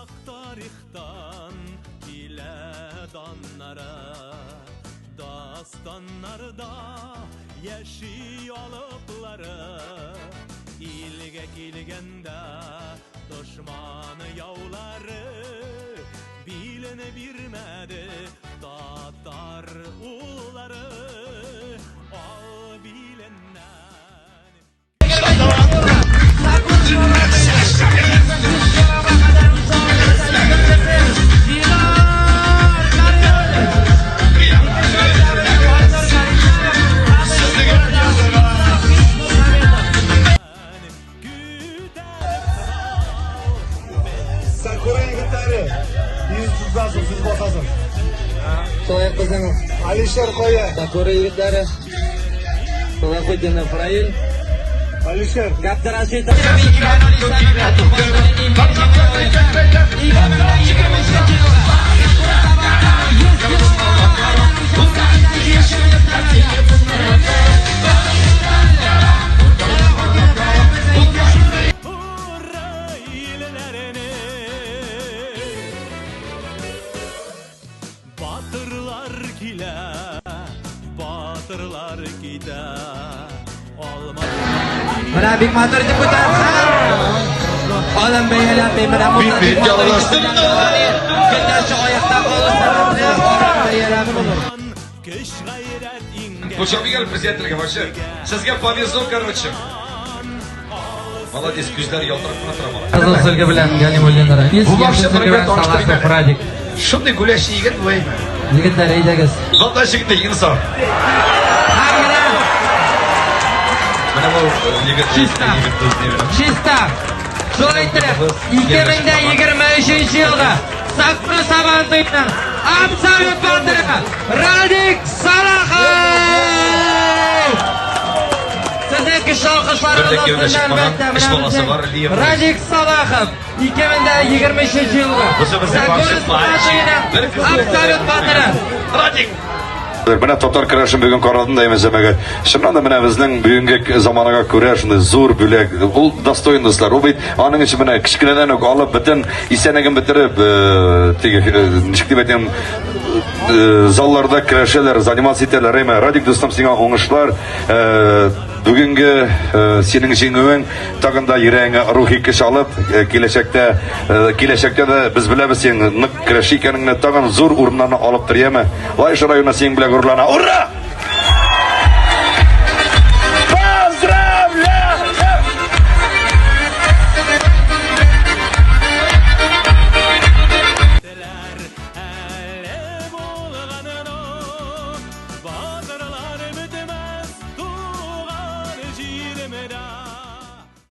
Ерак тарихтан килә даннары, Дастаннарда яши алыплары. Илгә килгәндә дошман яулары, Билен бирмәде татар уллары. Ал биленнән. Sakura егетләре, йөз тотасыз, сез басасыз. Шулай ук безнең Алишер кая? Сакура егетләре. Салахутдинов Раил. Алишер. Габдрашитов. Ура илләренә Батырлар килә, батырлар китә. Алма Менә бик матур итеп күтәрде. Алым бәяләнми, менә монда бик матур итеп күтәрде. Көндәше аякта калу сәбәпле, алым бәяләнми. Көч гайрәт иңгән. Кушамигел президентлеге вообще. Сезгә повезло, короче. Молодец, күзләре ялтырап кына тора малай. Кызыл сөлге белән Галимуллин Ранис, Бу вообще яшел сөлге белән таныштырыйм Салахов әле. Радик. Шундый гүләш егет бу әйме. Егетләр, әйдәгез. Валда егет инсан. Һәм менә Менә бу э, егет Чиста. егет дус дибез. Чиста. Шулай итеп, 2023 елгы Сакура Сабан туеның абсолют батыры Радик Салахов! Сезнең көчле алкышларыгыз Бер дә кияүгә астында, чыкмаган, әлбәттә, өч менә баласы безнең бар, Лия Радик Салахов 2023 елгы Бусы безнең Сакура вообще Сабан мальчик. туеның Бер кыз абсолют батыры. Радик! Менә татар көрәшен бүген карадым да әйме җәмәгать. Чыннан да менә безнең бүгенге заманага күрә шундый зур бүләк. Ул достоин дуслар. Ул бит аның өчен менә кечкенәдән үк алып бөтен исәнлеген бетереп, э, теге э, ничек дип әйтәм, э, залларда көрәшәләр, заниматься итәләр. Әйме, Радик дустым, сиңа уңышлар. Э, Бүгенге э, синең җиңүең тагын да йөрәгеңә рухи көч алып, э, киләчәктә э, киләчәктә дә без беләбез синең нык көрәшче икәнеңне, тагын зур урыннарны алып тор, яме. Лаеш районы синең белән горурлана. Ура!